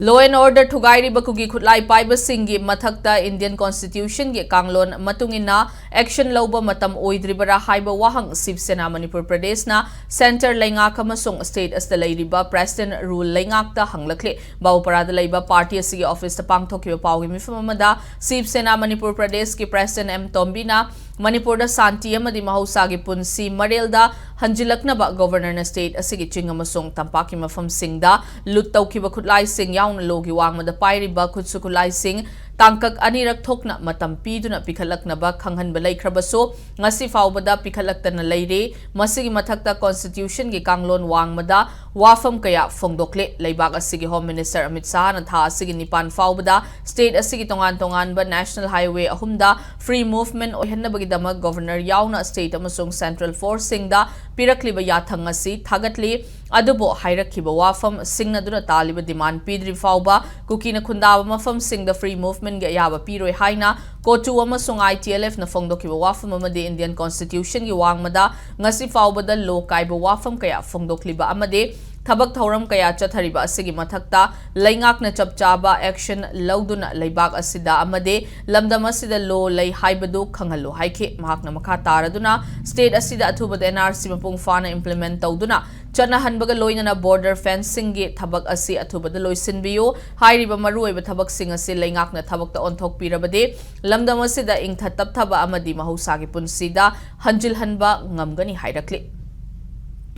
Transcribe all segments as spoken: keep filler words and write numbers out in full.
Law and order ꯊꯨꯒꯥꯏꯔꯤꯕ ꯀꯨꯀꯤ ꯈꯨꯠꯂꯥꯏ ꯄꯥꯏꯕꯁꯤꯡꯒꯤ ꯃꯊꯛꯇ Indian Constitution ꯒꯤ ꯀꯥꯡꯂꯣꯟ ꯃꯇꯨꯡ ꯏꯟꯅ action ꯂꯧꯕ ꯃꯇꯝ ꯑꯣꯏꯗ꯭ꯔꯤꯕꯔꯥ ꯍꯥꯏꯕ ꯋꯥꯍꯪ ꯁꯤꯕ ꯁꯦꯅꯥ ꯃꯅꯤꯄꯨꯔ ꯄ꯭ꯔꯗꯦꯁꯅ centre ꯂꯩꯉꯥꯛ ꯑꯃꯁꯨꯡ state ꯑꯁꯤꯗ ꯂꯩꯔꯤꯕ President rule ꯂꯩꯉꯥꯛꯇ ꯍꯪꯂꯛꯂꯤ꯫ ꯕꯥꯕꯨꯄꯥꯔꯥꯗ ꯂꯩꯕ party ꯑꯁꯤꯒꯤ office ꯇ ꯄꯥꯡꯊꯣꯛꯈꯤꯕ ꯄꯥꯎꯒꯤ ꯃꯤꯐꯝ ꯑꯃꯗ ꯁꯤꯕ ꯁꯦꯅꯥ ꯃꯅꯤꯄꯨꯔ ꯄ꯭ꯔꯗꯦꯁꯀꯤ President ꯑꯦꯝ ꯇꯣꯝꯕꯤꯅ ꯃꯅꯤꯄꯨꯔꯗ ꯁꯥꯟꯇꯤ ꯑꯃꯗꯤ ꯃꯍꯧꯁꯥꯒꯤ ꯄꯨꯟꯁꯤ ꯃꯔꯦꯜꯗ ꯍꯟꯖꯤꯜꯂꯛꯅꯕ Governor ꯅ state ꯑꯁꯤꯒꯤ ꯆꯤꯡ ꯑꯃꯁꯨꯡ ꯇꯝꯄꯥꯛꯀꯤ ꯃꯐꯝꯁꯤꯡꯗ ꯂꯨꯠ ꯇꯧꯈꯤꯕ ꯈꯨꯠꯂꯥꯏꯁꯤꯡ ꯌꯥꯎꯅ law ꯒꯤ ꯋꯥꯡꯃꯗ ꯄꯥꯏꯔꯤꯕ ꯈꯨꯠꯁꯨ ꯈꯨꯠꯂꯥꯏꯁꯤꯡ ꯇꯥꯡꯀꯛ ꯑꯅꯤꯔꯛ ꯊꯣꯛꯅ ꯃꯇꯝ ꯄꯤꯗꯨꯅ ꯄꯤꯈꯠꯂꯛꯅꯕ ꯈꯪꯍꯟꯕ ꯂꯩꯈ꯭ꯔꯕꯁꯨ, ꯉꯁꯤ ꯐꯥꯎꯕꯗ ꯄꯤꯈꯠꯂꯛꯇꯅ ꯂꯩꯔꯤ꯫ ꯃꯁꯤꯒꯤ ꯃꯊꯛꯇ Constitution ꯒꯤ ꯀꯥꯡꯂꯣꯟ ꯋꯥꯡꯃꯗ ꯋꯥꯐꯝ ꯀꯌꯥ ꯐꯣꯡꯗꯣꯛꯂꯦ꯫ ꯂꯩꯕꯥꯛ ꯑꯁꯤꯒꯤ Home Minister ꯑꯃꯤꯠ ꯁꯥꯍꯅ ꯊꯥ ꯑꯁꯤꯒꯤ ꯅꯤꯄꯥꯟ ꯐꯥꯎꯕꯗ state ꯑꯁꯤꯒꯤ ꯇꯣꯉꯥꯟ ꯇꯣꯉꯥꯟꯕ national highway ꯑꯍꯨꯝꯗ free movement ꯑꯣꯏꯍꯟꯅꯕꯒꯤꯗꯃꯛ Governor ꯌꯥꯎꯅ state ꯑꯃꯁꯨꯡ central force ꯁꯤꯡꯗ ꯄꯤꯔꯛꯂꯤꯕ ꯌꯥꯊꯪ ꯑꯁꯤ ꯊꯥꯒꯠꯂꯤ꯫ ꯑꯗꯨꯕꯨ ꯍꯥꯏꯔꯛꯈꯤꯕ ꯋꯥꯐꯝ ꯁꯤꯡꯅꯗꯨꯅ ꯇꯥꯜꯂꯤꯕ demand ꯄꯤꯗ꯭ꯔꯤ ꯐꯥꯎꯕ ꯀꯨꯀꯤꯅ ꯈꯨꯟꯗꯥꯕ ꯃꯐꯝꯁꯤꯡꯗ free movement ꯒꯤ ꯑꯌꯥꯕ ꯄꯤꯔꯣꯏ ꯍꯥꯏꯅ COTU ꯑꯃꯁꯨꯡ ITLF ꯅ ꯐꯣꯡꯗꯣꯛꯈꯤꯕ ꯋꯥꯐꯝ ꯑꯃꯗꯤ Indian Constitution ꯒꯤ ꯋꯥꯡꯃꯗ ꯉꯁꯤ ꯐꯥꯎꯕꯗ law ꯀꯥꯏꯕ ꯋꯥꯐꯝ ꯀꯌꯥ ꯐꯣꯡꯗꯣꯛꯂꯤꯕ ꯑꯃꯗꯤ ꯊꯕꯛ ꯊꯧꯔꯝ ꯀꯌꯥ ꯆꯠꯊꯔꯤꯕ ꯑꯁꯤꯒꯤ ꯃꯊꯛꯇ ꯂꯩꯉꯥꯛꯅ ꯆꯞ ꯆꯥꯕ action ꯂꯧꯗꯨꯅ ꯂꯩꯕꯥꯛ ꯑꯁꯤꯗ ꯑꯃꯗꯤ ꯂꯝꯗꯝ ꯑꯁꯤꯗ law ꯂꯩ ꯍꯥꯏꯕꯗꯨ ꯈꯪꯍꯜꯂꯨ ꯍꯥꯏꯈꯤ꯫ ꯃꯍꯥꯛꯅ ꯃꯈꯥ ꯇꯥꯔꯗꯨꯅ state ꯑꯁꯤꯗ ꯑꯊꯨꯕꯗ NRC ꯃꯄꯨꯡ ꯐꯥꯅ implement ꯇꯧꯗꯨꯅ ꯆꯠꯅꯍꯟꯕꯒ ꯂꯣꯏꯅꯅ border fencing ꯒꯤ ꯊꯕꯛ ꯑꯁꯤ ꯑꯊꯨꯕꯗ ꯂꯣꯏꯁꯤꯟꯕꯤꯌꯨ꯫ ꯍꯥꯏꯔꯤꯕ ꯃꯔꯨꯑꯣꯏꯕ ꯊꯕꯛꯁꯤꯡ ꯑꯁꯤ ꯂꯩꯉꯥꯛꯅ ꯊꯕꯛꯇ ꯑꯣꯟꯊꯣꯛꯄꯤꯔꯕꯗꯤ ꯂꯝꯗꯝ ꯑꯁꯤꯗ ꯏꯪꯊ ꯇꯞꯊꯕ ꯑꯃꯗꯤ ꯃꯍꯧꯁꯥꯒꯤ ꯄꯨꯟꯁꯤꯗ ꯍꯟꯖꯤꯜꯍꯟꯕ ꯉꯝꯒꯅꯤ ꯍꯥꯏꯔꯛꯂꯤ꯫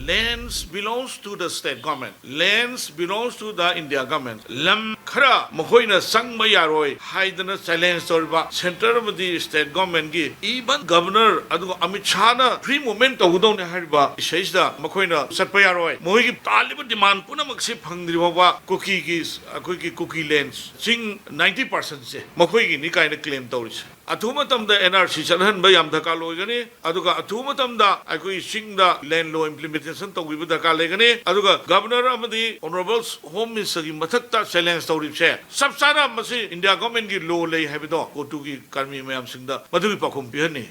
Lands belongs to the state government. Lands belongs to the India government. ꯂꯝ ꯈꯔ ꯃꯈꯣꯏꯅ ꯆꯪꯕ ꯌꯥꯔꯣꯏ ꯍꯥꯏꯗꯅ challenge ꯇꯧꯔꯤꯕ centre ꯑꯃꯗꯤ state government ꯀꯤ even Governor ꯑꯗꯨꯒ ꯑꯃꯤꯠ ꯁꯥꯍꯅ free movement ꯇꯧꯒꯗꯧꯅꯤ ꯍꯥꯏꯔꯤꯕ ꯏꯁꯩꯁꯤꯗ ꯃꯈꯣꯏꯅ ꯆꯠꯄ ꯌꯥꯔꯣꯏ꯫ ꯃꯈꯣꯏꯒꯤ ꯇꯥꯜꯂꯤꯕ demand ꯄꯨꯝꯅꯃꯛꯁꯤ ꯐꯪꯗ꯭ꯔꯤ ꯐꯥꯎꯕ ꯀꯨꯀꯤꯒꯤ ꯑꯩꯈꯣꯏꯒꯤ ꯀꯨꯀꯤ lands ꯁꯤꯡ ninety percent ꯁꯦ ꯃꯈꯣꯏꯒꯤꯅꯤ ꯀꯥꯏꯅ claim ꯇꯧꯔꯤꯁꯦ꯫ ꯑꯊꯨꯕ ꯃꯇꯝꯗ NRC ꯆꯠꯍꯟꯕ ꯌꯥꯝ ꯗꯔꯀꯥꯔ ꯑꯣꯏꯒꯅꯤ꯫ ꯑꯗꯨꯒ ꯑꯊꯨꯕ ꯃꯇꯝꯗ ꯑꯩꯈꯣꯏꯒꯤ ꯆꯤꯡꯗ land law implementation ꯇꯧꯕꯤꯕ ꯗꯔꯀꯥꯔ ꯂꯩꯒꯅꯤ꯫ ꯑꯗꯨꯒ Governor ꯑꯃꯗꯤ Honourable Home Minister ꯒꯤ ꯃꯊꯛꯇ challenge ꯇꯧꯔꯤꯕꯁꯦ ꯆꯞ ꯆꯥꯅ ꯃꯁꯤ India government ꯀꯤ law ꯂꯩ ꯍꯥꯏꯕꯗꯣ COTU ꯒꯤ ꯀꯔꯃꯤ ꯃꯌꯥꯝꯁꯤꯡꯗ ꯃꯗꯨꯒꯤ ꯄꯥꯎꯈꯨꯝ ꯄꯤꯍꯟꯅꯤ꯫